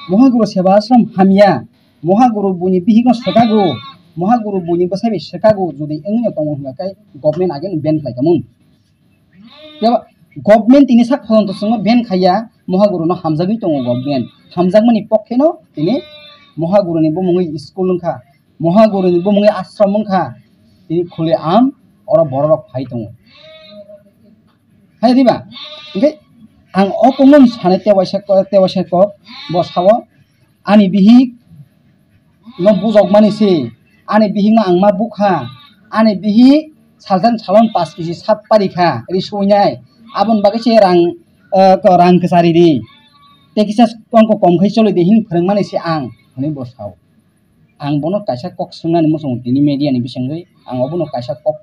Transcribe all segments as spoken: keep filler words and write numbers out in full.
Mohaguru Seva Ashram hamya, Mohaguru buini bihikno swkago, Mohaguru buini bwsai bai swkago, jodi wngwi no tongo hwnba khe government ageno ban khlai tongmung. Tei government tini sak pholonto chwngno ban khaiya, Mohaguru no hamjagwi tongo government. Hamjakmani pokhe no tini Mohaguru ni bumungwi school wngkha, Mohaguru ni bumungwi ashram wngkha, tini khuli am oro bororok phai tongo. Hai diba? Hingke ang o kongno sanai tewaisa ko-, tewaisa kok bo sao, ani bihik no bujok mani se, ani bihik no ang ma bukha, ani bihik saljan salon pas kisi sap pari kha, ri suinai, aboni bagwi se rang, eh, ko rang kwchari di, tei kisa kongko kom khai choli di hin phwrwng mani se ang, hwnwi bo sao. Ang bono kaisa kok swngnani muchungo tini media ni bisingwi, ang obono kaisa kok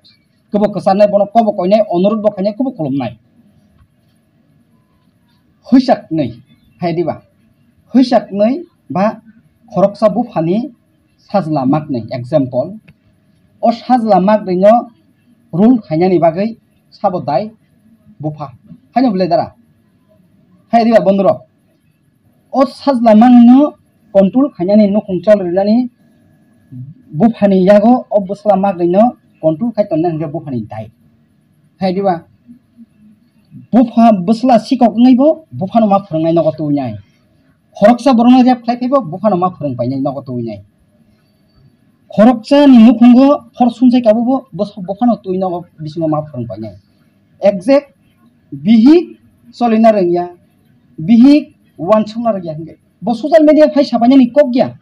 kwbo kwcharnai, bono kobo koinai, onurodh bo khainai, kwbo khulumnai. Hwichaknwi, hai diba? Hwichaknwi ba khoroksa buphani sajla maknwi, example. O sajla maknwino rule khainani bagwi sabo dai bupha. Haino belai dara? Hai diba bondhurok? O sajla mangno control khainani, nukhung chol rinani buphani yago o bwsla magrino control khai tonna hwnkhe buphani dai. Hai diba? Bupha bwsla sikok wngwi bo buphano ma phwrwngnai nogo tubunai. Khoroksa borokno rep khlai phaibo buphano ma phwrwng painai nogo tubunai. Khoroksa ni nukhungo phor sumsai kabo bo bwsa-, buphano twi nogo bisingo ma phwrwng painai. Exact bihik cholina rwngya, bihik wansukna rwngya hwnkhe bo social media phai sapainani kok ya.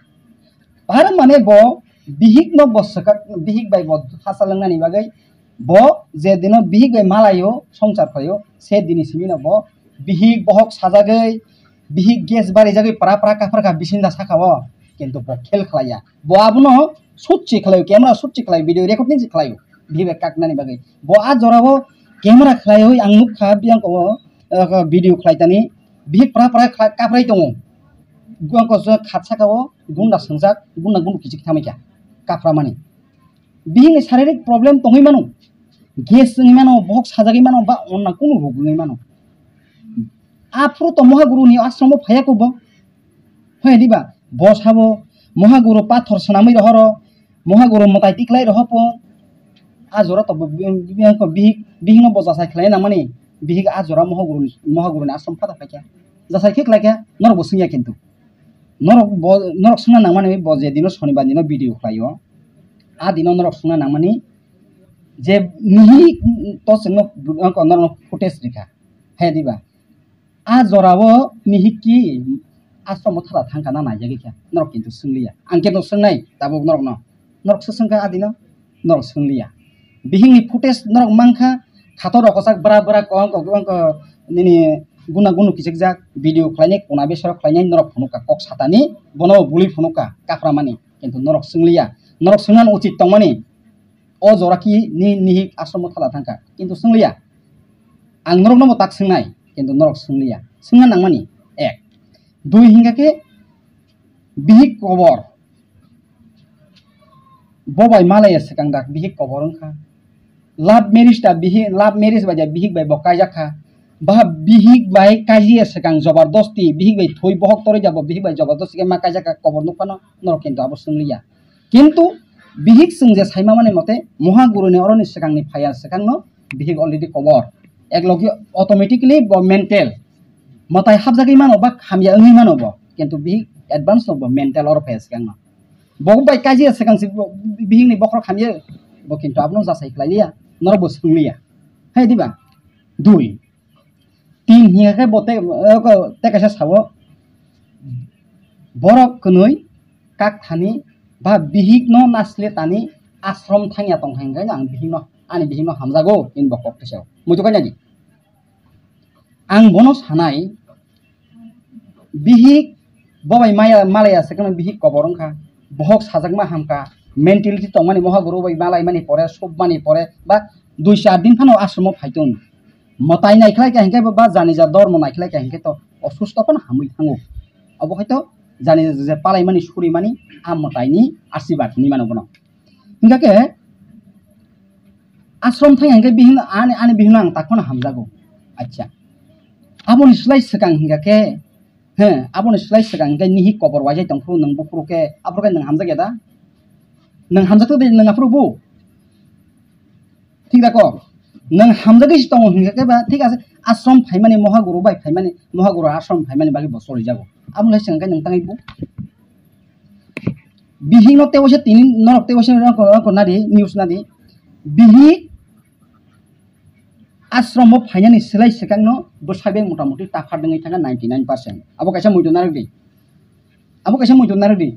Tar mane bo bihik no bo swkak, bihik bai bo hachal wngnani bagwi bo je dino bihik bai malaio, songchar khlaio, se dini simi no bo bihik bohok sajagwi, bihik gas barijagwi pra pra kapharkha bisinda sakao, kintu bo khel khlaiya. Bo abono shoot se khlaio, camera shoot se khlaio, video recording se khlaio, bihik bai kaknani bagwi. Bo a jorao camera khlaiwi ang nukha, biyang ko, eh, video khlaitani, bihik pra pra kha-, kaphrai tongo. Biyang ko khat sakao gunda swngjak, gunda gundu kichik thamai kha, kaphramani. Bihikni saririk problem tongwi mano, gas wngwi mano, bohok sajagwi mano, ba onna kunu rok wngwi mano. Aphuru to Mohaguruni asromo phaiya ko bo. Hai diba? Bo sabo Mohaguru pathor swnamwi rohoro, Mohaguru mwtai tiklai rohopo. A jora to bo bi-, bi-, bihik, bihikno bo jasai khlai nangmani, bihik a jora Mohaguruni, Mohaguruni asromo phata phaikha. Jasai khe khlaikha, norok bo swngya kintu. Norok bo, norok swngna nangmani bo je dino sonibar dino video khlaio. A dino norok swngna nangmani je nihi to chwngno norokno footage rikha. Hai diba? A jorao nihikki asromo thara thangkha na naijagwi kha, norok kintu swngliya. Ang kintu swngnai tabuk norokno. Norok se swngkha adino, norok swngliya. Bihikni footage norok mankha, khato rok kwchak bwra bwra kong kong kong nini guna gunu kichikjak video khlainai, kuna besaro khlainai norok phunukha kok satani, bono bului phunukha kapramani, kintu norok swngliya. Norok swngnani uchit tongmani. O jora ki ni nihik asromo thala thangkha, kintu swngliya. Ang norokno bo tak swngnai, kintu norok swngliya. Swngna nangmani, ek. Dui hingkha khe bihik kobor. Bo bai malaya swkang dak bihik kobor wngkha. Love marriage ta bihik, love marriage bai ja bihik bai bo kaijak kha. Ba bihik bai kaijiya swkang jobardosti, bihik bai thwi bohok torwi ja bo bihik bai jobardosti khe ma kaijak kha kobor nukphano, norok kintu abo swngliya. Kintu bihik chwng je saima mani mote, Mohaguruni oroni swkangni phaiya swkangno bihik already kobor. Ek logi automatically bo mental. Mwtai hapjagwi mano ba hamya wngwi mano bo. Kintu bihik advance no bo mental oro phaiya swkangno. Bo bai kajiya swkang se bo bihikni bokhorok hamya bo kintu abono jasai khlai liya. Norok bo swng liya. Hai diba? Dui. Tin hingkha khe bo tei, eh, ko, tei kaisa sao, borok kwnwi kak thani ba bihik no nasle tani asrom thangya tong kha, hingkhe ang bihik no, ani bihik no hamjago, hini bo kok twi sao. Muitu kanya di. Ang bono sanai, bihik bo bai maya, malaya se kano bihik kobor wngkha, bohok sajakma hamkha, mentality tongmani Mohaguru bai malaimani pore, submani pore, ba dui char din phano asromo phaitun. Mwtai naikhlai kha hinkhe ba jani ja dormo naikhlai kha hinkhe to osusto phano hamwi thango. Obo hai to jani ja je palaimani surimani a mwtaini asirwad hinwi mano bono. Hinkha khe asrom thang hinkhe bihik ani, ani bihik no ang tak phano hamjago. Acha. Aboni slai swkang hinkha khe He, aboni slai swkang hwnkhe nihi kobor waijai tongphuru nwng buphuru khe, aphuru khe nwng hamjakya da? Nwng hamjakthok de nwng aphuru bu? Thik da kok? Nwng hamjagwi se tongo hwnkhe khe ba, thik ase, ashram phaimani, mohaguru bai phaimani, mohaguru ashram phaimani bagwi bo cholijago. Aboni slai swkang khe nwng tangwi bu? Bihikno tei waisa tini norok tei waisa norok, norok nadi, news nadi. Bihik ashromo phainani slai swkangno bwsai bai mota moti takhar dengwi thangkha ninety nine percent. Abo kaisa muitu narwk di. Abo kaisa muitu narwk di.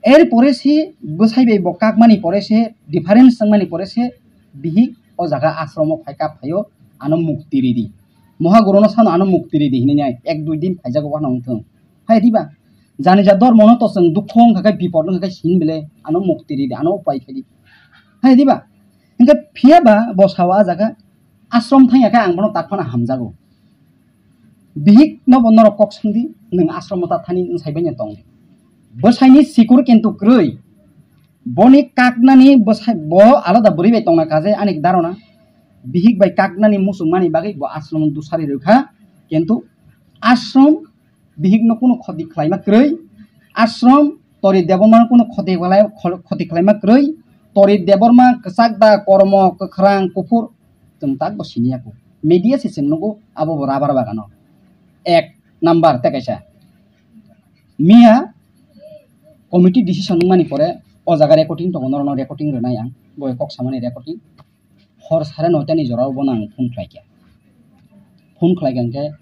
Er pore se bwsai bai bo kakmani pore se, difference wngmani pore se bihik o jaga ashromo phaika phaio, ano mukti ridi. Mohaguruno sano ano mukti ridi hinwi nai ek dui din phaijago wano wngthung. Hai diba? Jani ja dormono to chwng dukho wngkha khe, bipod wngkha khe, sin bile ano mukti ridi, ano upai khe di. Hai diba? Hingkhe phiya ba bo sao a jaga ashram thangya khe ang bono tak phano hamjago. Bihik no bo norok kok songdi, nwng ashram ta thani wng sai banya tong. Bwsaini sikur kintu kwrwi. Boni kaknani bwsai, bo alada bwrwi bai tongna kaje ani dharona. Bihik bai kaknani muchungmani bagwi bo ashram dusari rwkha. Kintu ashram bihikno kunu khoti khlaima kwrwi, ashram tori debomano kunu khoti khlai-, khol-, khoti khlaima kwrwi, tori deboma kwchak da, kormo, kwkhrang, kuphur, chwng tak bo siniya kho. Media se chwng nugo abo bo rabar bagano. Ek number tei kaisa. Miya committee decision wngmani pore o jaga recording tongo, norokno recording rwnai ang, bo kok samani recording. Hor sare noitani jorao bono ang phone khlaikha. Phone khlaikha hwnkhe,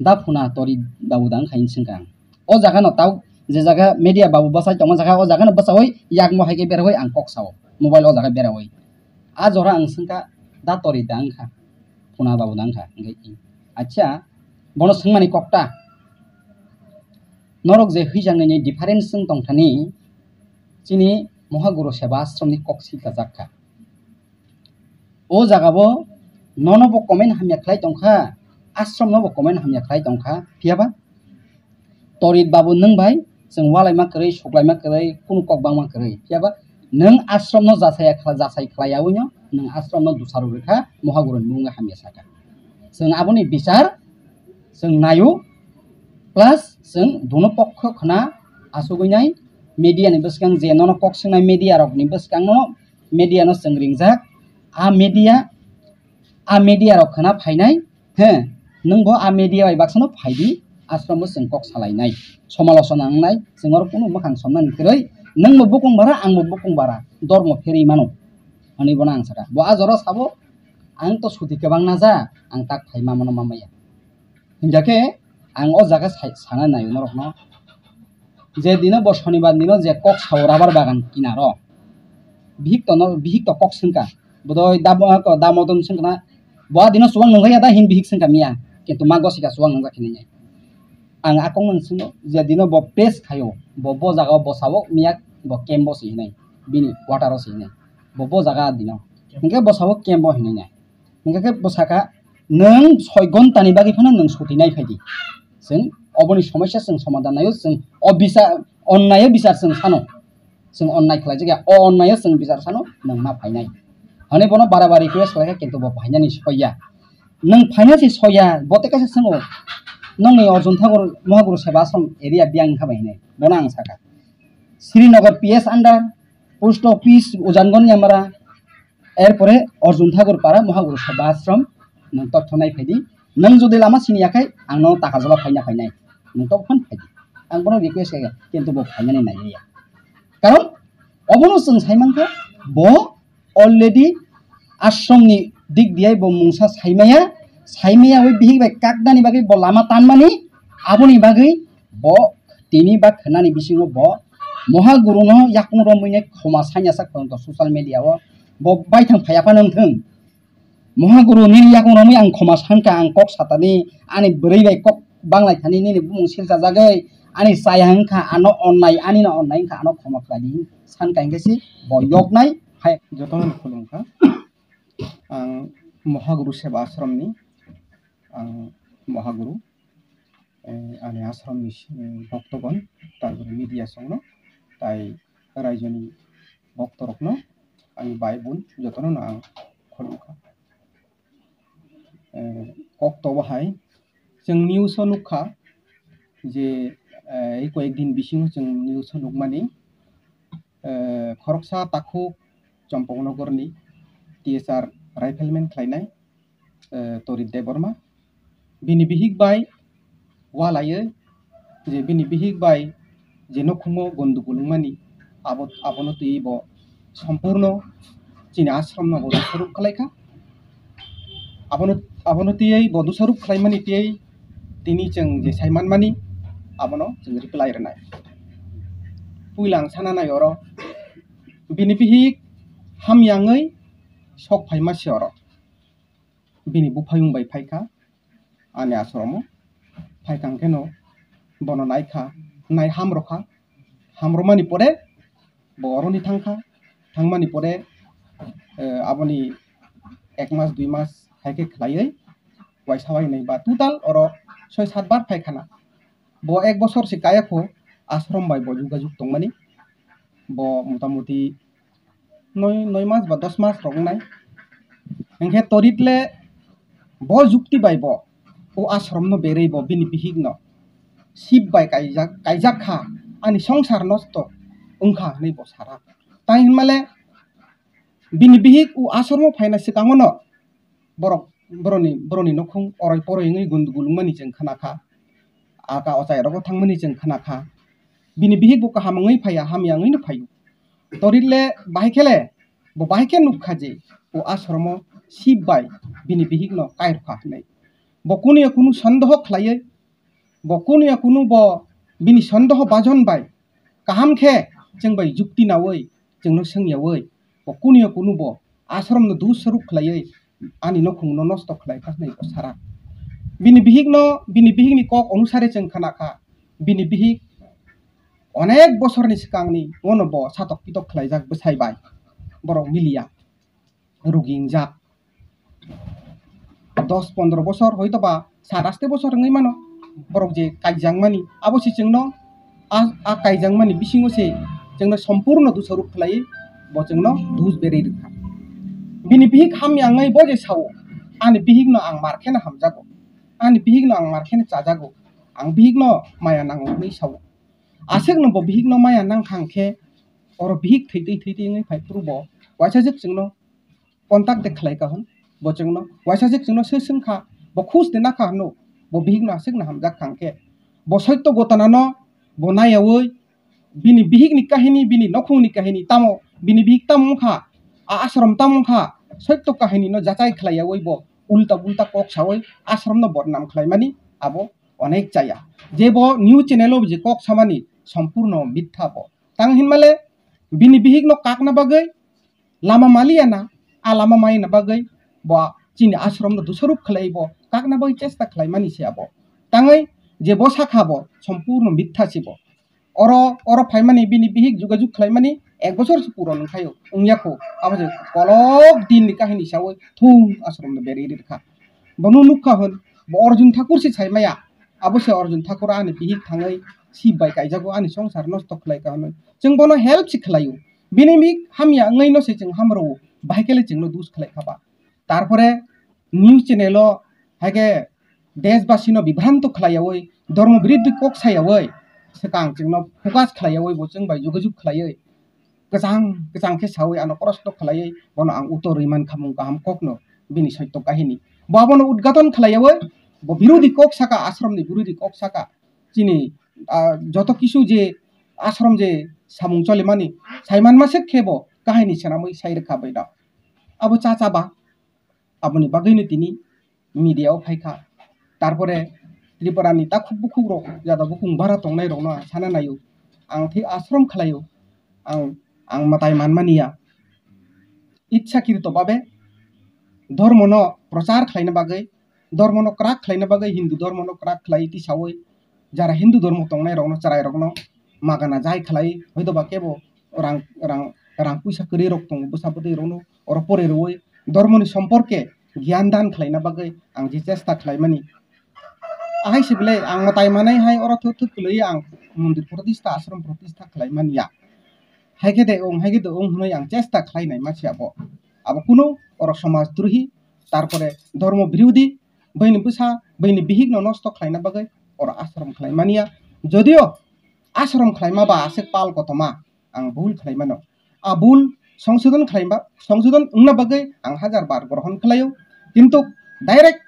"Da phuna tori babu da wngkha," hinwi swngkha ang. O jaga no tau je jaga media babu bwsai tongma jaga, o jaga no bwsaui yakmo hai khe beraui ang kok sao. Mobile o jaga beraui. A jora ang swngkha, "Da tori da wngkha? Phuna babu da wngkha?" Hwnkhe, "Acha, bono swngmani kok ta. Norok je hwijak nini difference wng tongthani, chini Mohaguru Seva Ashram ni kok silkajak kha." O jaga bo nono bo comment hamya khlai tongkha, ashram no bo comment hamya khlai tongkha, phiya ba torit babu nwng bai chwng walaima kwrwi, suklaima kwrwi, kunu kok bangma kwrwi, phiya ba nwng ashram no jasaya khlai, jasai khlai yaui no nwng ashram no dusaro rwkha, Mohaguru ni mung hamya saka. Chwng aboni bichar chwng naio, plus chwng duno pokho khna asugwi nai, media ni bwskang je nono kok swngnai media rok ni bwskang no, media no chwng ringjak, a media, a media rok khna phainai, he, nwng bo a media bai baksa no phai di, ashram bo chwng kok salai nai, somalochona wng nai, chwng oro kunu mwkhang somna ni kwrwi, nwng bo bukung bara, ang bo bukung bara, dormo pherwi mano, hwnwi bono ang saka. Bo a jora sabo, ang to suti kwbang na ja, ang tak phai ma mano ma maya. Hingya khe ang o jaga sai-, sana naio norokno. Je dino bo shonibar dino je kok sao rabar bagan kinaro. Bihik to no, bihik to kok swngkha. Bodoi damo, ko damo don swngkha na. Bo a dino chuwang nungjakya da hin bihik swngkha miya. Kintu ma gosika chuwang nungjak hinwi nai. Ang a kok nung swngno, je dino bo press khaio, bo, bo jaga o bo sao miya bo camp o se hinai. Bini quarter o se hinai. Bo, bo jaga a dino. Hingke bo sao camp o hinwi nai. Hingke khe bwsakha, "Nwng soi ghonta ni bagwi phano nwng suti nai phai di." Chwng oboni somosya chwng somadhan naio, chwng o bisa-, onnayo bichar chwng sano. Chwng onnai khlaijak ya, o onnayo chwng bichar sano, nwng ma phainai. Hwnwi bono bara bara request khlaikha, kintu bo phainani soiya. Nwng phaina se soiya, bo tei kaisa swngo, "Nongni Arjun Thakur Mohaguru Seva Ashram area biyang wngkha bai?" hinwi. Bono ang sakha. Srinagar P S under, post office Ujangon Yamara, erpore Arjun Thakur Para Mohaguru Seva Ashram, nwng totho nai phai di. Nwng jodi lama sini ya khai, ang no taka jala phaina phainai. Nwng totho phan phai di. Ang bono request khe, kintu bo phainani nai ya. Karon, obono chwng sai mankha, bo already ashram ni dik diya bo mungsa saimaya, saimaya oi bihik bai kaknani bagwi bo lama tanmani, aboni bagwi bo tini ba khwnani bisingo bo Mohaguru no yakung romwi ne khoma sanya sak phano social media o bo baithang phaiya phano wngthung. Mohaguru nini yakung romwi ang khoma sanka, ang kok satani, ani bwrwi bai kok banglai thani nini bumung silsa jagwi ani chaya wngkha, ano onnai, ani no onnai wngkha, ano khoma khlai di sanka hingke si bo yoknai hai. Jotono khulumkha. Ang Mohaguru Seva Ashram ni, ang Mohaguru, eh, ani ashram ni, eh, bhaktogon, tarpore media songno, tai raijoni bhaktorokno, ani bai bun jotono no ang khulumkha. Eh, kok tobo hai, Chwng news o nukha je, eh, ei koyek din bisingo chwng news o nukmani, eh, khoroksa takhuk Chompoknogorni T S R rifleman khlainai, eh, Torit Debbarma. Bini bihik bai walaiwi je bini bihik bai je nokhungo gondogol wngmani, abo, abono twiwi bo sompurno chini ashramno bo dusaruk khlaikha. Abono, abono twiwi bo dusaruk khlaimani twiwi tini chwng je sai manmani, abono chwng reply rwnai. Puila ang sana nai oro, bini bihik hamya wngwi sok phaima se oro. Bini buphayung bai phaikha ani ashromo. Phaikha hwnkhe no bono naikha, nai hamrokha. Hamromani pore bo oroni thangkha. Thangmani pore, eh, aboni ek mas, dui mas hai khe khlaiwi waisa wainai ba total oro soi sat bar phaikhana. Bo ek bosor se kaya kho ashram bai bo jugajug tongmani. Bo motamuti noi, noi mas ba dos mas rok wngnai. Hwnkhe Torit le bo jukti bai bo o ashram no berwi bo bini bihik no sip bai kaijak, kaijak kha, ani songsar nosto wngkha hwnwi bo sara. Tai hinmale bini bihik o ashram o phaina swkango no borok, boroni, boroni nokhung oroi poroi wngwi gondogol wngmani chwng khna kha. Aka ochai rogo thangmani chwng khna kha. Bini bihik bo kaham wngwi phaiya, hamya wngwi no phaio. Torit le bahai khe le, bo bahai khe nuk kha je o ashromo sip bai bini bihik no kai rwkha hwnwi. Bo kunu ya kunu sondoho khlaiwi, bo kunu ya kunu bo bini sondoho bajon bai kaham khe chwng bai jukti nawi, chwngno swngyawi, bo kunu ya kunu bo ashram no dusaruk khlaiwi ani nokhung no nosto khlai kha hwnwi bo sara. Bini bihik no, bini bihik ni kok onusare chwng khna kha. Bini bihik onek bosorni swkangni ono bo satok pitok khlaijak bwsai bai. Borok miliya, rugi wngjak. Dos pondro bosor hoito ba sat aste bosor wngwi mano. Borok je kaijakmani, abo se chwngno a, a kaijakmani bisingo se chwngno sompurno dusaruk khlaiwi bo chwngno dus berwi rwkha. Bini bihik hamya wngwi bo je sao, "Ani bihikno ang mar kheno hamjago, ani bihikno ang mar kheno chajago, ang bihikno maya nango," hwnwi sao. Aswkno bo bihikno maya nangkha hwnkhe oro bihik thwi twi, thwi twi wngwi phai phuru bo waisa jwk chwngno contact de khlai kha hwn, bo chwngno waisa jwk chwngno swi swng kha, bo khus de na kha hwno, bo bihikno aswkno hamjak kha hwnkhe, bo soito gotana no bo naiyawi, bini bihikni kahini, bini nokhungni kahini, tamo bini bihik tamo wngkha, a ashram tamo wngkha, soito kahini no jachai khlaiyawi bo ulta bulta kok sawi ashram no bodnam khlaimani abo onek chaya. Je bo news channel o je kok samani sompurno mitha bo. Tang hinmale bini bihikno kakna bagwi lama maliya na, a lama maina bagwi bo chini ashram no dusaruk khlai bo kakna bagwi chesta khlaimani se abo. Tangwi je bo sakha bo sompurno mitha se bo. Oro, oro phaimani bini bihik jugajug khlaimani ek bochor se puron wngkhaio, wngya kho. Abo je kolok din ni kahini sawi thung ashram no berwi rwkha. Bono nukha hwn, bo Arjun Thakur se saimaya. Abo se Arjun Thakur ani bihik thangwi sip bai kaijago, ani songsar nosto khlai kha hwnwi. Chwng bono help se khlaio. Bini bihik hamya wngwi no se chwng hamrwo, bahai khe le chwngno dus khlai kha ba. Tarpore news channel o hai khe deshbasino bibhranto khlaiyawi, dhormo biruddhi kok sayawi, swkang chwngno focus khlaiyawi bo chwng bai jugajug khlaiwi, kwchang kwchang khe sawi ano proshno khlaiwi bono ang uttor rwi man kha mung kaham kokno bini soito kahini. Bo abono udghaton khlaiyawi, bo birodhi kok saka, ashramni birodhi kok saka, chini, ah, joto kisu je ashram je samung cholimani, saiman masek khe bo kahini swnamwi sai rwkha bai da. Abo cha cha ba, aboni bagwino tini media o phaikha. Tarpore Tripura ni takhuk bukhuk rok, jada bukhuk bara tongnai rokno ang sana naio. Ang thwi ashram khlaio. Ang, ang mwtai manmani ya. Itsa kirito babe dhormo no prochar khlaina bagwi, dhormo no kwrak khlaina bagwi, Hindu dhormo no kwrak khlai tisawi, jara Hindu dhormo tongnai rokno, chwrai rokno magana jai khlai, hoito ba kebo rang, rang, rang puisa kwrwi rok tongo, bwsa bwtwi rokno oro pore rwwi dhormoni somporke gyan dan khlaina bagwi ang je chesta khlaimani. Ahai se belai ang mwtai manai hai oro thwk thwk kwlwi ang mondir protistha, ashram protistha khlaimani ya. Hai khe de ong, hai khe de ong hwnwi ang chesta khlainai ma se abo. Abo kunu oro somaj drohi, tarpore dhormo birodhi, bini bwsa buini bihikno nosto khlaina bagwi oro ashram khlai manya. Jodio ashram khlaima ba aswk pal kotorma ang bul khlai mano. A bul songsodon khlaima, songsodon wngna bagwi ang hajar bar grohon khlaio. Kintu direct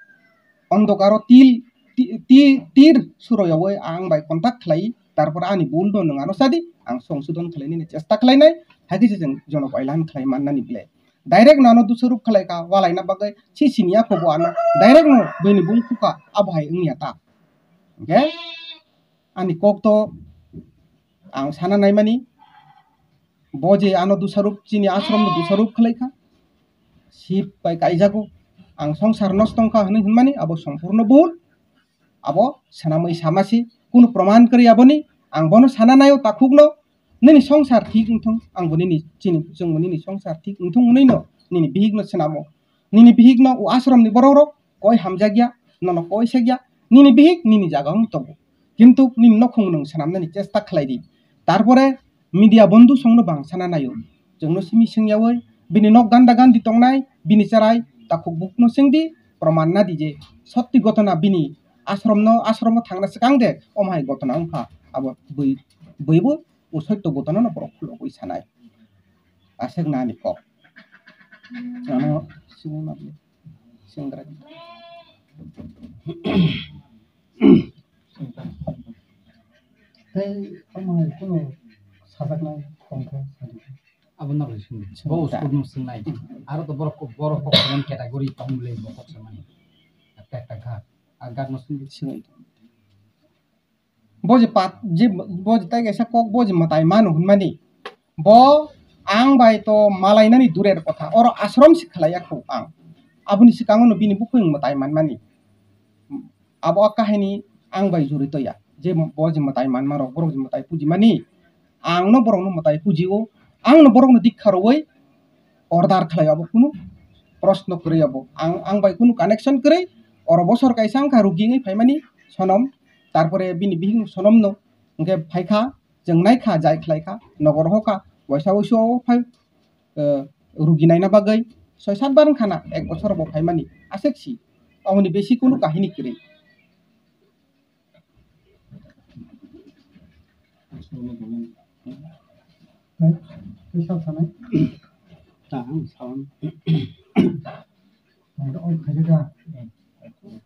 ondokaro til, ti-, ti-, tir suroyawi ang bai contact khlai, tarpore ani bul no nwng ano sadi, ang songsodon khlainani chesta khlainai, hakhe se chwng jono kailan khlai mannani ble. Direct no ano dusaruk khlai ka, walaina bagwi si siniya kho bo ano, direct no buini bung khuka, abo hai wngya ta. Hwnkhe ani kok to ang sana naimani, bo je ano dusaruk, chini ashram no dusaruk khlai kha, sip bai kaijago, ang songsar nosto wngkha hwnwi hwnmani abo sompurno bul. Abo swnamwi samasi, kunu proman kwrwi aboni, ang bono sana naio takhukno, nini songsar thik wngthung, angbo nini, chini, chwngbo nini songsar thik wngthung hwnwino nini bihikno swnamo. Nini bihikno o ashramni borokrok koi hamjakya, nono koi sekya, nini bihik nini jaga wng tongo. Kintu nini nokhung nwng swnamnani chesta khlai di. Tarpore media bondhu songno bang sana naio. Chwngno simi swngyawi, bini nok ganda gandi tongnai, bini cherai takhuk bukno swngdi, proman nadi je sotti gotona bini ashramno, ashramno thangna swkang de, omo hai gotona wngkha, abo bui, buibo o soitto gotona no borok khulogwi sanai. Aswk nani kok. Ano swngna bini. Sengkrak. Tei omo hai kunu sajaknai tongkha sadi. Abo no sung. Sung Bo ta. Uskuno sung nai. Aro to borok, borok kok comment category tong le bo kok samani. Ekta ekta ghat. A ghat no sung. Sung. Bo je pat, je, bo je tai kaisa kok, bo je mwtai mano hwnmani. Bo ang bai to malainani durer kotha, oro ashram se khlaiya kho ang. Aboni swkango no bini bukhuk mwtai manmani. Abo a kahini ang bai jurito ya. Je bo je mwtai manma rok, borok je mwtai pujimani. Ang no borok no mwtai pujio, ang no borok no dikha rwui, order khlai abo kunu proshno kwrwi abo. Ang, ang bai kunu connection kwrwi, oro bosor kaisa wngkha rugi wngwi phaimani sonom, tarpore bini bihik sonomno hwnkhe phaikha, chwng naikha, jai khlaikha, nogor hokha, waisa wuisu o phai, eh, rugi naina bagwi soi sat bar wngkhana, ek bosor bo phaimani aswk si, aboni besi kunu kahini kwrwi. Tei, tei sal sanai? Ta, ang sawan. Ang to on khaijak da.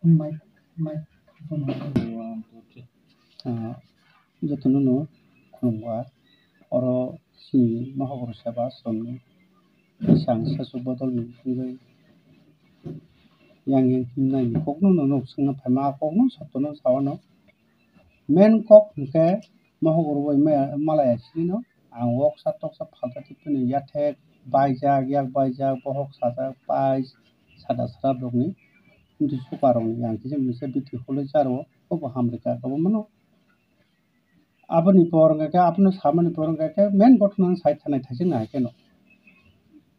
Mic, mic, phone on. Ah, jotono no khulumkha. Oro chini mohokoro seba asromni. Bwsang sasuk bodol ni wngwi yang yang himnai ni kokno no nok swngna phaima, a kokno sottono sawano. Main kok hwnkhe mohokoro bai maya, malaya sini no ang woksa toksa phalta twi phano yathek baijak, yak baijak, bohok sajak, pai sada sra rokni, mtwi sukarokni yang kisa misa biti holoi charo, obo hamrika obo mano. Aboni por hwnkha khe, abono samani por hwnkha khe, main gothono ang sai thanai thaising nai khe no.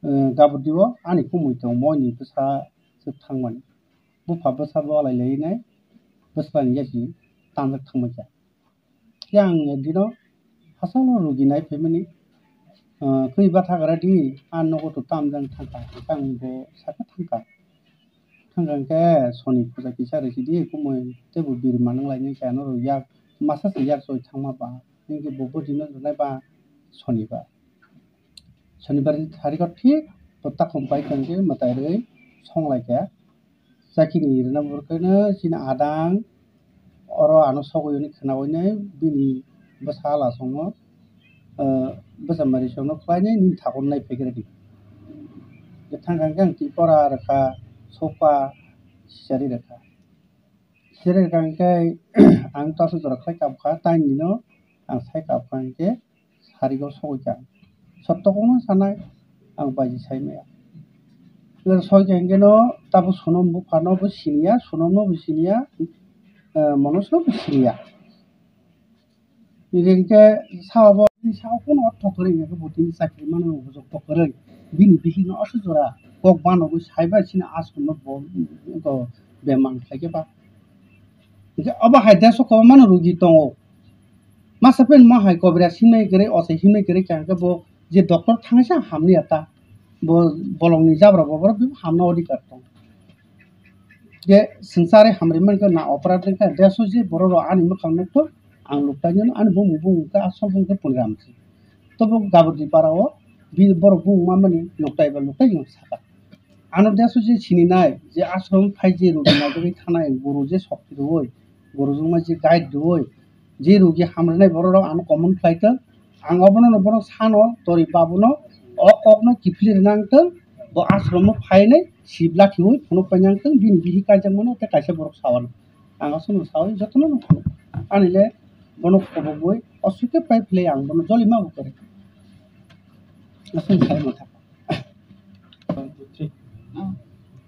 Eh, gabur dio ani kumui tong moi ni bwsa swk thangmani. Bupha bwsa bo alai lai nai, bwsla ni yasi tangjak thangma kha. Yang dino hachalo rugi nai phaimani, ah, kwi bathagra di, a nogo to tamjang thangkha, ang bo sakha thangkha. Thangkha hwnkhe soni puja kisa rwsidi, kumui teibo biri manang lainai khe ano rw yak, masa se yak choi thangma ba, hinkhe bo bwdino rwnai ba sonibar. Sonibar ni tarikh o thik bo takhum pai kha hwnkhe mwtai rwui song lai kha. Chakini rwna burkheno chini adang oro ano sogwi hwnwi khwnaui nai bini bwsa hala songno, ah, bwsa mari songno khlainai nini thakur nai phaikhe rwdi. Thang kha hwnkhe ang twi pora rwkha, sopa sisari rwkha. Sisari rwkha hwnkhe ang tasu jora khlai kabkha, taini no ang sai kabkha hwnkhe, sarigo sogwi kha. Sotto kokno sanai, ang baiji sai maya. Sogwi kha hwnkhe no, tabo sonom buphano bo siniya, sonomno bo siniya, eh, monosno bo siniya. Hwnkhe sao bo, sao kono ortho kwrwi hwnkhe bo tini chakri mano hojok to kwrwi. Bini bihikno aswk jora kok banogwi saibai chini aswkno bo, bo bemang khlaikhe ba. Hwnkhe obo hai deso kwbangmano rugi tongo. Masa pen ma hai kobra simnai kwrwi, ochai simnai kwrwi kha hwnkhe bo je doctor thangsa hamliya ta. Bo bolongni jabra boborok bini hamna odhikar tongo. Je swngchar hamri mankha na operate wngkha, deso je borok rok ani mwkhang nukthok, ang luktaino ani bumung bumung khe asol bumung khe Poniram se. Tobo Gabardipara o bi borok bumung mamani luktai ba luktai wng sakha. Ano deso je sininai je ashram phai je rogi najagwi thanai guru je sokti rwui, guru jongma je guide rwui, je rogi hamrinai borok rok ano comment khlai tong. Ang obono no borok sano tori babuno o kokno kiphilwi rwna wng tong, bo ashram o phainai sibla khiui phunuk paina wng tong, bini bihik kaijakmano tei kaisa borok sawano. Ang aswkno saui jotono no phunuk. Ani le bono khobogwi oswk khe pai phlai ang bono joli ma bo kwrwi. Aswk sai motha. Oh,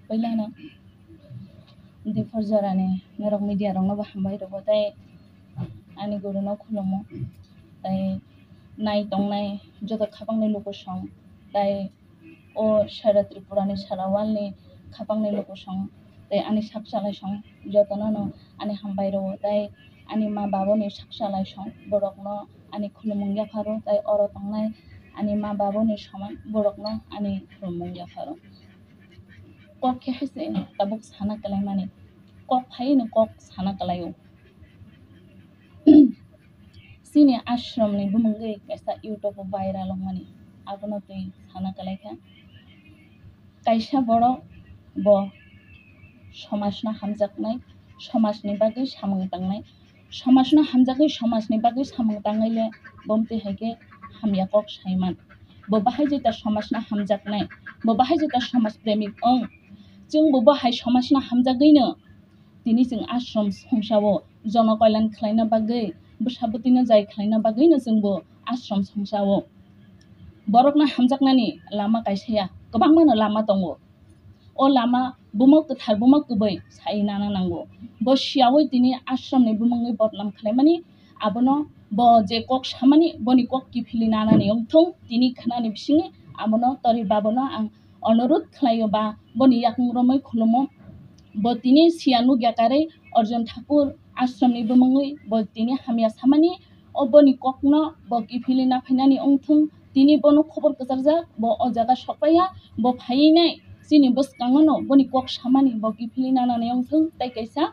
puilano Diphar jorani norok media rokno bo hambai rwgo tei ani guruno khulumo tei nai tongnai joto khapangni lukusong tei o sara Tripurani sara worldni khapangni lukusong tei ani sak chalaisong jotono no ani hambai rwo tei ani ma baboni sak chalaisong borokno ani khulumung yapharo tei oro tongnai ani ma baboni soman borokno ani khulumung yapharo. Kok khe hai se tabuk sana kwlaimani, kok phaino kok sana kwlaio. Chini ashramni bumungwi kaisa YouTube o viral wngmani, abono twi sana kwlaikha. Kaisa borok bo somajno hamjaknai, somajni bagwi samung tangnai, somajno hamjagwi somajni bagwi samung tangwi le bomtwi hai khe hamya kok saiman. Bo bahai jeta somajno hamjaknai, bo bahai jeta somaj premik wng. Chwng bo bahai somajno hamjagwino tini chwng ashram songsa o jono koilan khlaina bagwi, bwsa bwtwino jai khlaina bagwino chwng bo ashram songsa o borokno hamjaknani lama kaisa ya, kwbangmano lama tongo. O lama buma kwthar, buma kwbwi sai nana nango. Bo siyaui tini ashramni bumungwi bodnam khlaimani, abono bo je kok samani, boni kok kiphilwi nanani wngthung, tini khnani bisingo abono tori babono ang onorot khlaio ba boni yakung romwi khulumo. Bo tini siya nukya karwi Arjun Thakur ashramni bumungwi bo tini hamya samani, o boni kokno bo kiphilwi naphainani wngthung. Tini bono khobor kwcharjak, bo o jaga sokpaiya, bo phaiwi nai chini bwskango no boni kok samani bo kiphilwi nanani wngthung. Tei kaisa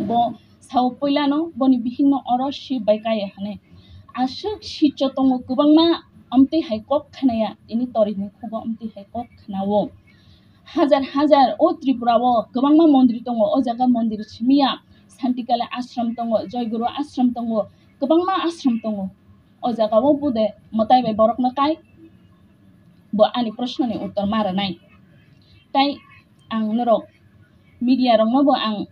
bo sao puilano boni bihikno oro sip bai kaiya hwnwi. Aswk sitio tongo kwbangma, amtwi hai kok khnaya, tini torikni khugo amtwi hai kok khnao. Hajar hajar o Tripura o kwbangma mondir tongo, o jaga mondir simiya Santikali ashram tongo, Joyguru ashram tongo, kwbangma ashram tongo. O jaga o bude mwtai bai borokno kai, bo ani proshno ni uttor ma rwnai. Tai ang norok media rokno bo ang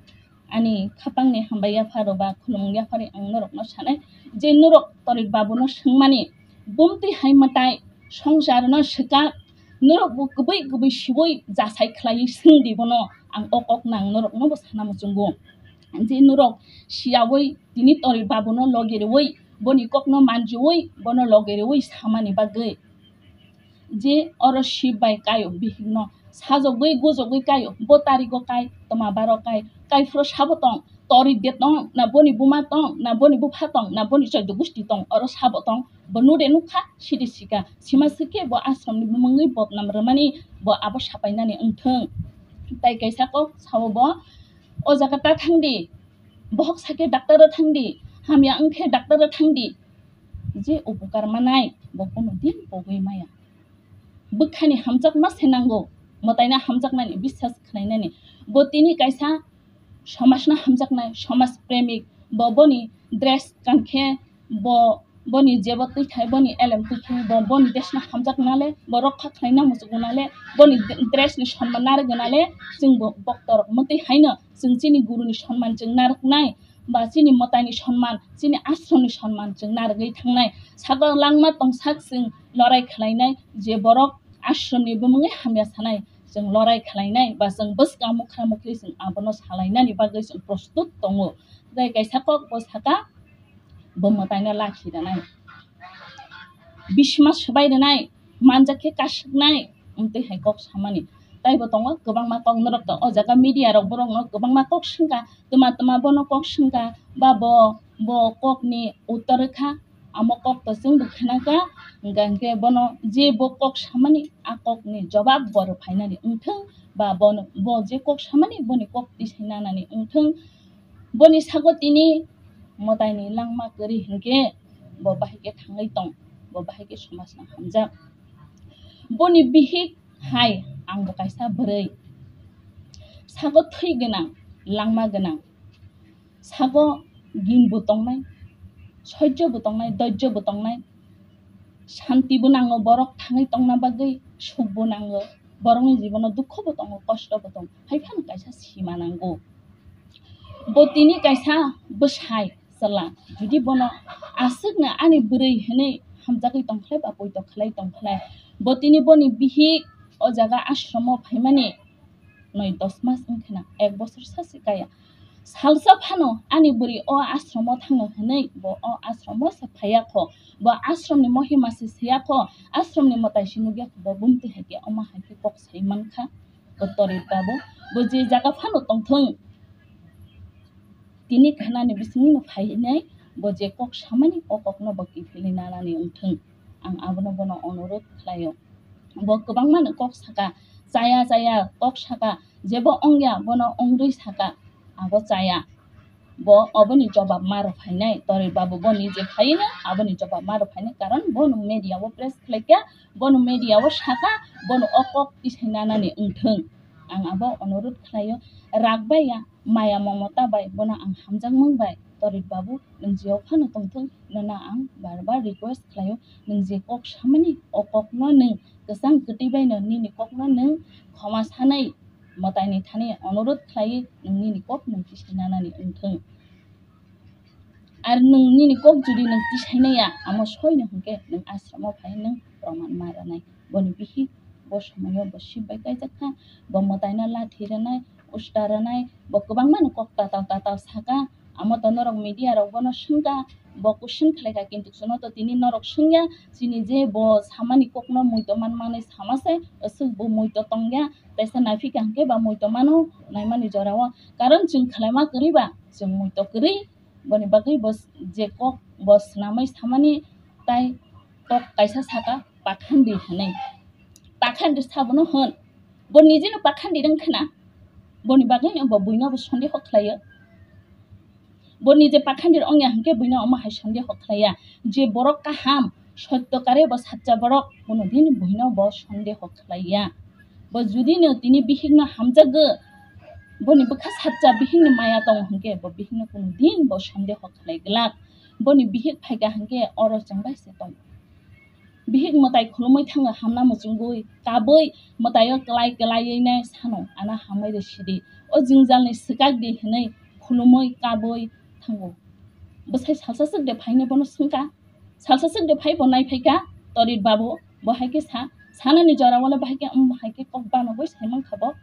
ani khapang ni hambai yapharo ba khulumung yaphari ang norokno sanai je norok Torik Babu no swngmani bumtwi hai mwtai songsar no swkak norok bo kwbwi kwbwi siwi jasai khlaiwi swngdi bono ang o kok nang norokno bo sana muchungo je norok siyawi tini Torik Babu no logi rwi boni kok no manjiwi bono logi rwi samani bagwi. Je oro sip bai kaio bihik no sajogwi gujogwi kaio, bo tarigo kai, toma baro kai, kai phuru sabo tong, tori de tong, na boni buma tong, na boni bupha tong, na boni choido gusti tong, oro sabo tong, bo nude nukha, sidi sika, sima sikhe bo ashram ni bumungwi bodnam rwmani, bo abo sapainani wngthung. Tai kaisa kok sao bo, o jaga ta thangdi, bohok sakhe doctor o thangdi, hamya wngkhe doctor o thangdi, je upukar manai bo kono din pogwi maya. Bwkhani hamjakma se nango, mwtaina hamjaknani, biswas khlainani. Bo tini kaisa somajno hamjaknai, somaj premik. Bo boni dress kankhe, bo boni jebo twi thai, boni elem twi thai, bo boni dressno hamjaknale, bo rokha khlaina muchungnale, boni dressni sonman narwknale, chwngbo boktorok mwtwi haino chwng chini guruni sonman chwng narwknai. Ba chini mwtaini sonman, chini ashramni sonman chwng narwgwi thangnai. Sakao langma tongsak chwng lorai khlainai, je borok ashramni bumungwi hamya sanai, chwng lorai khlainai, ba chwng bwskang mukhra mukhri chwng abono salainani bagwi chwng prostut tongo. Tei kaisa kok bo saka, bo mwtaino lakhi rwnai. Bisma swbai rwnai, manjak khe kasuknai, wngtwi hai kok samani. Taibo tongo kwbangma kok norok to o jaga media rok borokno kwbangma kok swngkha, twma twma bono kok swngkha, ba bo, bo kokni uttor rwkha, amo kok to chwng bo khnakha, hwnkha hwnkhe bono je bo kok samani a kokni jobab bo rwphainani wngthwng, ba bono, bo je kok samani boni kok tisai nanani wngthwng. Boni sago tini mwtaini langma kwrwi hwnkhe bo bahai khe thangwi tong, bo bahai khe somajno hamjak. Boni bihik hai ang bo kaisa bwrwi, sago thwi gwnang, langma gwnang, sago gin bo tongnai, soijo bo tongnai, doijo bo tongnai, shanti bo nango borok thangwi tongna bagwi, suk bo nango, borokni jibono dukho bo tongo, kosto bo tongo, hai phano kaisa sima nango. Bo tini kaisa bwsai chwla, jodi bono aswkno ani bwrwi hwnwi hamjagwi tongkhlai ba poito khlai tongkhlai, bo tini boni bihik o jaga ashromo phaimani noi dos mas wngkhana, ek bosor sa se kaya. Salsa phano ani bwrwi o ashromo thango hwnwi bo o ashromo se phaiya kho, bo ashromni mohima se siya kho, ashromni mwtai se nukya kho, bo bumtwi hai khe omo hai khe kok sai mankha. Bo Torit babu, bo je jaga phano tongthwng, tini khanani bisingni phainai, bo je kok samani o kokno bo kiphilwi nanani wngthwng, ang abono bono onurodh khlaio. Bo kwbangmano kok saka, chaya chaya kok saka, jebo ongya bono ongwi saka, abo chaya. Bo oboni jobab ma rwphainai, Torit babu bo nije khaino aboni jobab ma rwphainai, karon bono media o press khlaikha, bono media o saka, bono o kok tisai nanani wngthwng. Ang abo onurodh khlaio, rak bai ya, maya momota bai bono ang hamjakmung bai, Torit babu, nwng jio phano tongthwng, nono ang bar bar request khlaio, nwng je kok samani, o kokno nwng kwchang kwtwi baino nini kokno nwng khoma sanai, mwtaini thani onurodh khlaiwi nwng nini kok nwng tisai nanani wngthwng. Ar nwng nini kok jodi nwng tisai naiya, amo soino hwnkhe nwng ashromo phai nwng proman ma rwnai. Boni bihik bo somoio bo sip bai kaijak kha, bo mwtaino lathi rwnai, usta rwnai, bo kwbangmano kok tatal tatal saka. Amo to norok media rok bono swngkha, bo question khlaikha, kintu chwngno to tini norok swngya, chini je bo samani kokno muitu man manwi sama se, aswk bo muitu tongya, teisa naiphikha hwnkhe ba muitu mano naimani jorao. Karon chwng khlaima kwrwi ba, chwng muitu kwrwi, boni bagwi bo s-, je kok bo swnamwi samani tai kok kaisa saka pakhandi hwnwi. Pakhandi sabono hwn, bo nijeno pakhandi rwngkhana, boni bagwino bo buino bo sondeho khlaio. Bo nije pakhandir ongya hwnkhe buino omo hai sondeho khlaiya. Je borok kaham, sotto kare bo sacha borok, kuno din buino bo sondeho khlaiya. Bo judino tini bihikno hamjagwi, boni bwkha sacha bihikni maya tongo hwnkhe, bo bihikno kuno din bo sondeho khlai glak. Boni bihik phaikha hwnkhe oro chwngbai se tong. Bihik mwtai khulumwi thango hamna muchungwi, kabwi mwtaio klai klaiwi nai sano, "Ano hamwi rw sidi, o jwngjalni swkak di," hwnwi khulumwi kabwi thango. Bwsai salsa swk de phaino bono swngkha, salsa swk de phai bo nai phaikha, Torit babu, bo hai khe sa, sanani jora wale bo hai khe, um, hai khe kok bano boi sai mankha bo,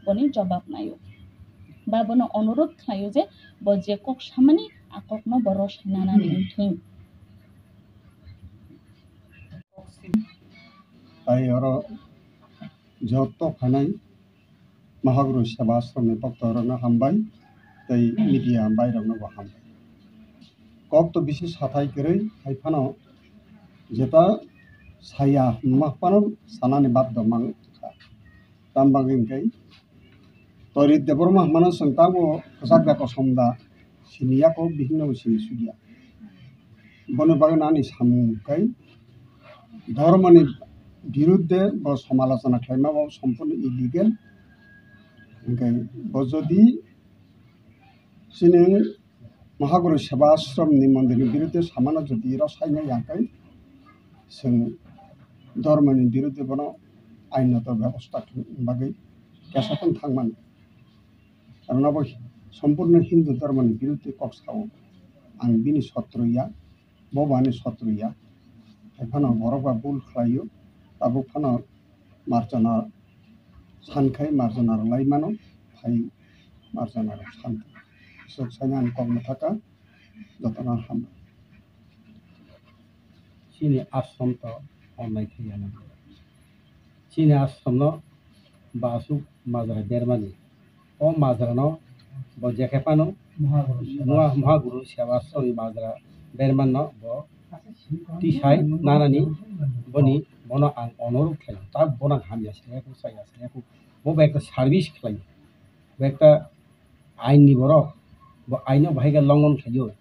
boni jobab naio. Ba bono onurodh khlaio je bo je kok samani, a kokno bo rw sai nanani wngthwng. Tai oro joto phainai Mahaguru Seva Ashramni boktorokno hambai tei media hambai rokno bo hambai. Kok to bisi sathai kwrwi, hai phano jeta saya hwnma phano sanani bap do mang kha. Tam bagwi hwnkhe Torit Debbarma hwnmano chwng tamo kwchak da kosom da sini yako, bihikno bo sini sugya. Boni bagwi ani samung kai dhormoni birudde bo samalochona khlaima bo sompurno illegal. Hwnkhe bo jodi chini Mahaguru Seva Ashramni mondirni birudde samano jodi rw saina ya kai, chwng dhormoni birudde bono ainoto bebosta bagwi kesa tong thangmani. Karon abo sompurno Hindu dhormoni birudde kok sao. Ang bini sotro ya, bo bo ani sotro ya. Hai phano borok ba bul khlaio, tabuk phano marjana san khai marjana rwlai mano, phai marjana rw san. Swk saina ang kok mwthaka, jotono hambai. Chini ashram to onnai khe ya nang. Chini ashram no ba aswk majra bermani. O majra no bo jekhe phano Mahaguru Seva Ashram. Muha-, Mahaguru Seva Ashram ni majra berman no bo tisai nanani boni, bono ang onorok khlaio, ta bono ang hamya saya kho, saya saya kho, bo bai ekta service khlaio, bo ekta ain ni borok, bo aino bahai khe longon khlaio,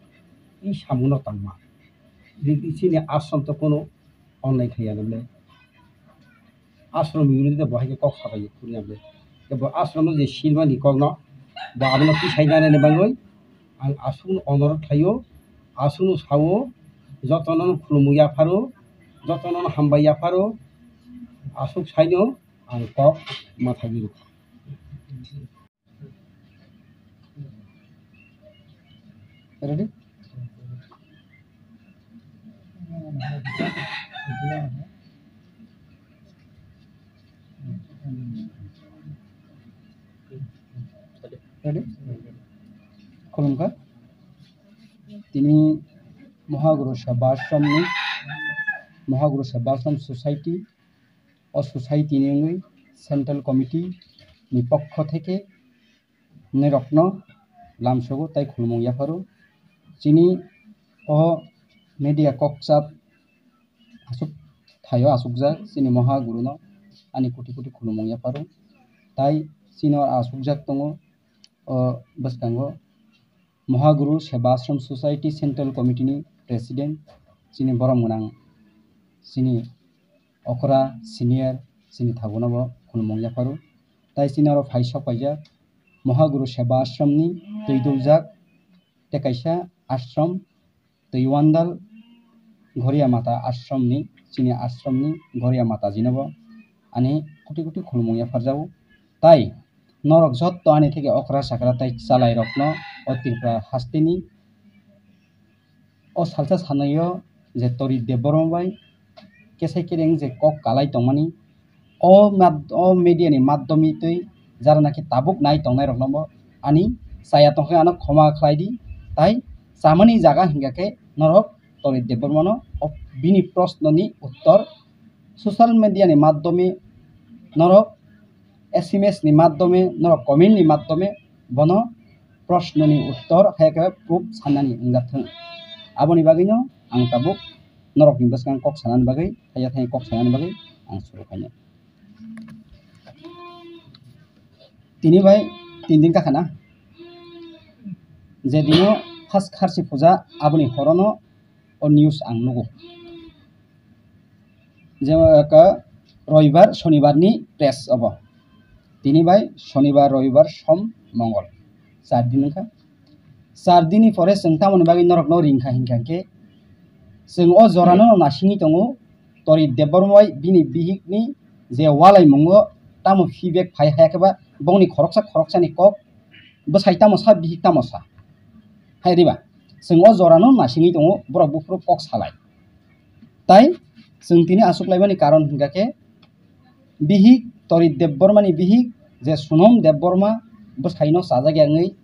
i samungno tangma, chini ashram to kono online khaiya nang le. Ashram ni birude bo hai khe kok sabai phuru ya ble. Bo ashram no je silmani kok no, bo abono tisai nani bagwi ang aswk no onorok khlaio, aswk no sao, jotono no khulumu yapharo, jotono no hambai yapharo, aswk saino ang kok ma thagi rwkha. Ready? Ready? Khulumkha. Tini Mohaguru Seba Ashram ni, Mohaguru Seba Ashram Society, o society ni wngwi Central Committee ni pokho theke norokno lamsogo tai khulumung yapharo. Chini o media kokchap aswk thaio aswkjak chini Mohaguru no ani koti koti khulumung yapharo. Tai chini o aswkjak tongo o bwskango Mohaguru Seba Ashram Society Central Committee ni President chini borom gwnang chini okra senior chini thabuno bo khulumung yapharo. Tai chini oro phai sok paijak Mohaguru Seba Ashram ni twi duljak tei kaisa ashram twi wandal Ghoria Mata Ashram ni, chini ashram ni Ghoria Mata jino bo ani koti koti khulumung yapharjago. Tai norok jotto ani theke okra chakra tai chalairokno o Tripura hasteni o salsa sanai o je Torit Debbarma bai kesai kereng je kok kalai tongmani, o mad-, o media ni madhyom twi jara naki tabuk nai tongnai rokno bo ani chaya tongkhe ano khoma khlai di, tai chamani jaga hinkha khe norok Torit Debbarma no o bini proshno ni uttor social media ni madhyome norok S M S ni madhyome, norok comment ni madhyome bono proshno ni uttor hai khe proof sanani wngjathwng. Aboni bagwino ang tabuk norokni bwskang kok sanani bagwi, haya thani kok sanani bagwi ang suru khainai. Tini bai tin din kakhana je dino first kharsi puja aboni horono o news ang nugo. Jemon, aka, Roibar, Shonibar ni press obo. Tini bai Shonibar, Roibar, Som, Mongol. Char din wngkha. Char din ni pore chwng tamoni bagwi norokno ringkha hinkha khe, chwng o jorano nasingwi tongo, Torit Debbarma bai bini bihikni je walaimungo tamo feedback phai haya khe ba bongni khoroksa khoroksani kok bwsai tamo sa, bihik tamo sa. Hai diba? Chwng o jorano nasingwi tongo, borok buphuru kok salai. Tai chwng tini aswk laimani karon hinkha khe, bihik Torit Debbarmani bihik je Sunom Debbarma bwsaino chajak ya wngwi,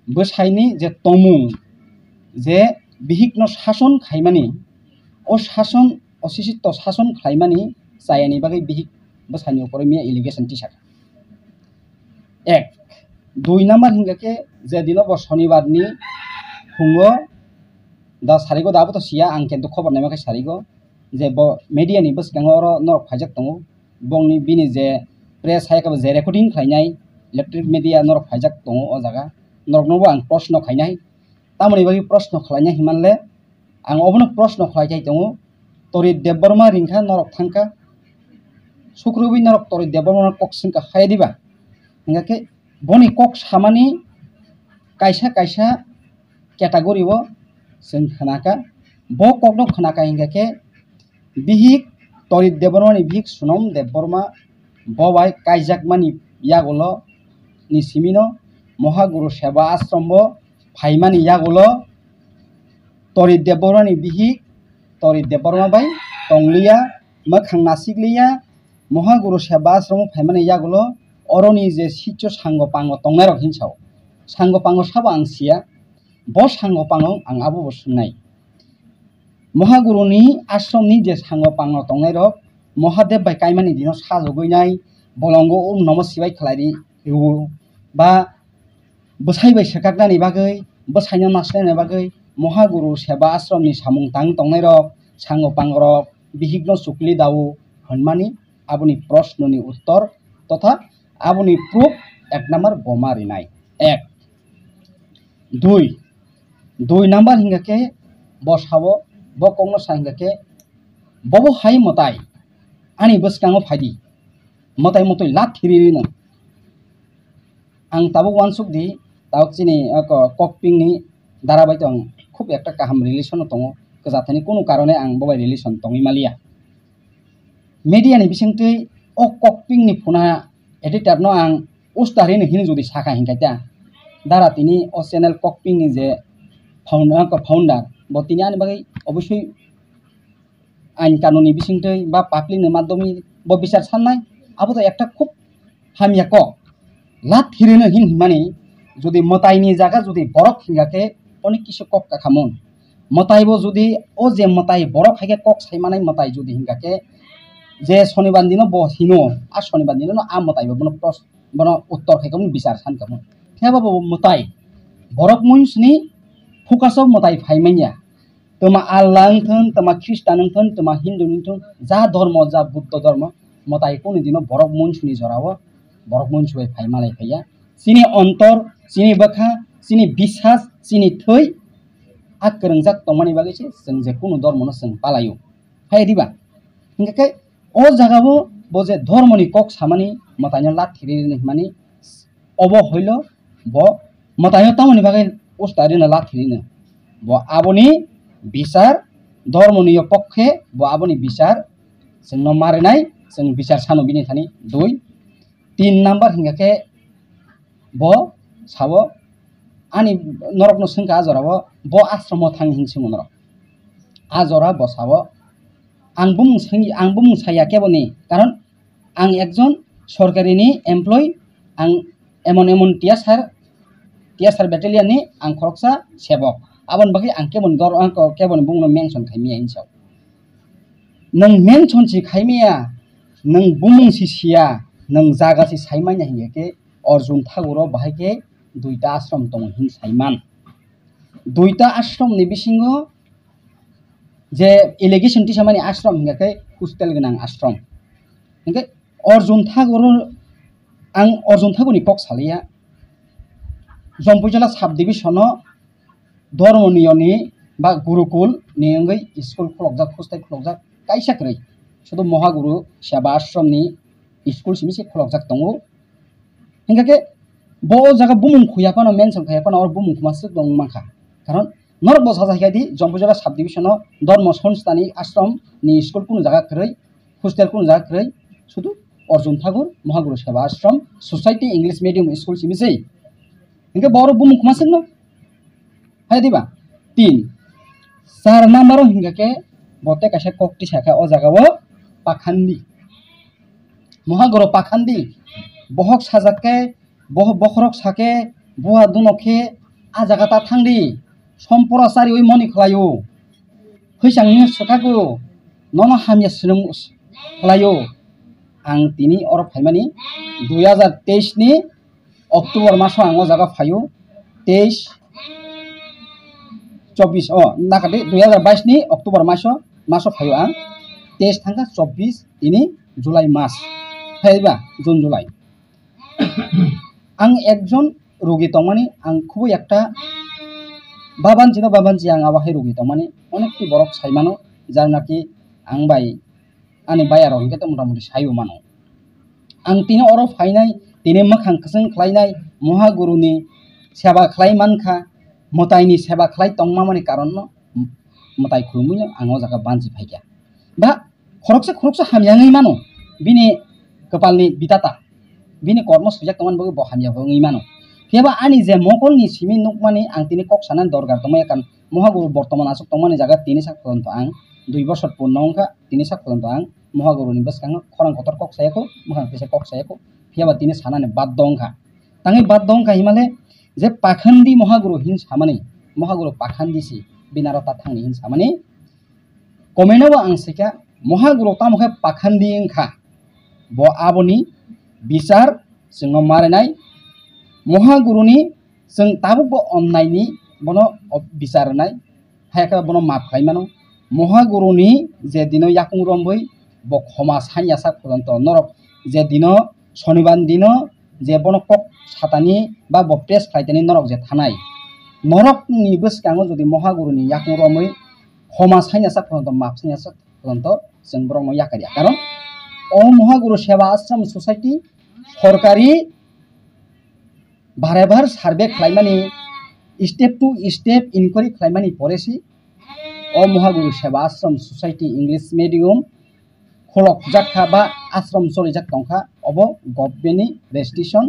bwsaini je tongmung, je bihikno sason khaimani, o sason, o sisitto sason khlaimani chayani bagwi bihik bwsaini upore miya allegation tisakha. Ek, dui number hinkha khe je dino bo Shonibar ni phungo da sarigo, da abo to siya, ang kintu khobor naima khe sarigo je bo media ni bwskango oro norok phaijak tongo, bongni bini je press hai khe bo je recording khlainai electronic media norok phaijak tongo o jaga, norokno bo ang proshno khainai. Tamoni bagwi proshno khlainai hinmanle, ang obono proshno khlai thai tongo, Torit Debbarma ringkha norok thangkha, sukrubwi norok Torit Debbarma kok swngkha hai diba? Hingkha khe boni kok samani kaisa kaisa category o chwng khnakha, bo kokno khnakha hingkha khe bihik Torit Debbarmani bihik Sunom Debbarma bo bai kaijakmani yagulo ni simino Mohaguru Seba Ashram bo phaimani yagulo Torit Debbarmani bihik Torit Debbarma bai tongliya, mwkhang nasikliya, Mohaguru Seba Ashram phaimani yagulo oroni je sitio sango pango tongnairok hinsao. Sango pango sabo ang siya, bo sango pango ang abo bo swngnai. Mohaguruni ashramni je sango pango tongnairok Mohadev bai kaimani dino sajagwi nai, bolongo Om Namo Shivaya khlai ri rwo, ba bwsai bai swkaknani bagwi, bwsaino nasnani bagwi Mohaguru Seba Ashramni samung tang tongnairok sango pangrok, bihikno chukli dao hwnmani aboni prosnoni uttor totha aboni proof ek number bo ma rinai. Ek. Dui, dui number hingka khe bo sao, bo kokno sa hingka khe, bobo hai mwtai ani bwskango phaidi, mwtai mwtai lathi riri no. Ang tabuk uansuk di, tabuk chini, o, ko-, kokpingni dara bai to ang khub ekta kaham relation o tongo, kwjathani kunu karone ang bo bai relation tongwi maliya. Media ni bisingtwi o kokpingni phuna editor no ang ustari no hini jodi sakha hinkhe ta, dara tini o channel kokpingni je found-, founder, bo tini ani bagwi obosoi ain kanuni bisingtwi ba public ni madhyomni bo bichar sannai, abo to ekta khub hamya kok. Lathi rino hin himani jodi mwtaini jaga jodi borok hinga khe onek kisu kok kakhamun. Mwtai bo jodi o je mwtai borok hai khe kok saimanai mwtai jodi hinga khe je sonibar dino bo hino, a sonibar dino a mwtai bo bono pros-, bono uttor khai khe bono bichar san khe bono. Phiya bo bo mwtai borok muinsini focus o mwtai phai manya. Tama Allah wngthun, tama Khristan wngthun, tama Hindu wngthun, ja dhormo, ja Buddho dhormo, mwtai kunu dino borok muinsuni jorao borok muinsu bai phai malai phaiya. Chini ontor, chini bwkha, chini bisas, chini thwi a kwrwngjak tongmani bagwi se chwng je kunu dhormono chwng palaio. Hai diba? Hingkhe khe o jagao bo je dhormoni kok samani mwtaino lathi riri hwnmani obo hoilo bo mwtaino tamoni bagwi usta rino lathi rino. Bo aboni bichar, dhormoni yo pokhe bo aboni bichar chwngno marinai, chwng bichar sano bini thani. Dui, tin number hingkha khe bo sao, ani norokno swngkha a jorao, bo ashromo thang hin swngo norok. A jora bo sao, ang bumung swngi-, ang bumung saya keboni, karon ang ekjon sorkarini employee, ang emon emon T S R, T S R battalion ni ang khoroksa sebok. Aboni bagwi ang keboni dor-, ang ko-, keboni bumungno mention khai miya hinwi sao. Nwng mention si khai miya, nwng bumung si siya, nwng jaga si sai manya hinkhe khe Arjun Thakur o bahai khe duita ashram tongo hin sai man. Duita ashram ni bisingo je allegation tisamani ashram hingkha khe hostel gwnang ashram. Hingkhe Arjun Thakur, ang Arjun Thakur ni kok saliya, Jampuijala sub division o dhormo niyoni ba gurukul ni wngwi school khulokjak, hostel khulokjak kaisa kwrwi. Sudu Mohaguru Seba Ashram ni school simi se khulokjak tongo. Hingkha khe bo o jaga bumung khuya phano, mention khaya phano, oro bumung khuma swk tong mankha. Karon norok bo sajakha di, Jampuijala sub division o dhormo sonstha ni ashram ni school kunu jaga kwrwi, hostel kunu jaga kwrwi, sudu Arjun Thakur Mohaguru Seba Ashram Society English Medium School simi se. Hingkhe bo oro bumung khuma swk no. Hai diba? Tin. Char number o hingkha khe bo tei kaisa kok tisa kha o jaga o pakhandi. Mohaguru pakhandi. Bohok sajak khe, boh-, bokhorok sa khe, buha duno khe, a jaga ta thang di. Sompora chariwi moni khlaio. Hwisangni swkhago. Nono hamya swrwng khlaio. Ang tini oro phaimani dui hajar teis ni October maso ang o jaga phaio, teis, chobbish, o, nakadi dui hajar bais ni October maso, maso phaio ang, teis thangkha chobbish tini July mas, phaiba June July. Ang ekjon rugi tongmani, ang khubui ekta babanchino babanchi ang abo hai rugi tongmani, onekti borok saimano, jar naki ang bai ani bayarok hingke to motamoti saibo mano. Ang tini oro phainai, tini mwkhang kwchwng khlainai, Mohaguruni seba khlai mankha, mwtaini seba khlai tongmamani karonno mwtai khulumui ang o jaga banchi phaikha. Ba khoroksa khoroksa hamya wngwi mano, bini kwpalni bitata, bini kormo swijak tongmani bagwi bo hamya wngwi mano. Phiya ba ani je mokolni simi nukmani ang tini kok sanani dorkar tongmani, ekkan Mohaguru bortoman aswk tongmani jaga tini sak pojonto ang dui bosor purno wngkha. Tini sak pojonto ang Mohaguruni bwskango khorang kotor kok saya kho, mwkhang kisa kok saya kho, phiya ba tini sanani baddo wngkha. Tangwi baddo wngkha himale je pakhandi Mohaguru hin samani, Mohaguru pakhandi si, bini aro ta thangni hin samani. Comment o bo ang saikha, Mohaguru tamo khe pakhandi wngkha, bo aboni bichar chwngno marinai. Mohaguruni chwng tabukbo onnaini bono bichar rwnai, hai khe bono maaf khlai mano. Mohaguruni je dino yakung romwi bo khoma sanya sak pojonto norok je dino sonibar dino je bono kok satani ba bo press khlaitani norok je thanai, norokni bwskango jodi Mohaguruni yakung romwi khoma sanya sak pojonto map sanya sak pojonto chwng borokno yakarya. Karon o Mohaguru Seva Ashram Society sorkari bare bar survey khlaimani, step to step inquiry khlaimani pore si o Mohaguru Seva Ashram Society English medium khulokjak kha ba ashram cholijak tong kha, obo government ni registration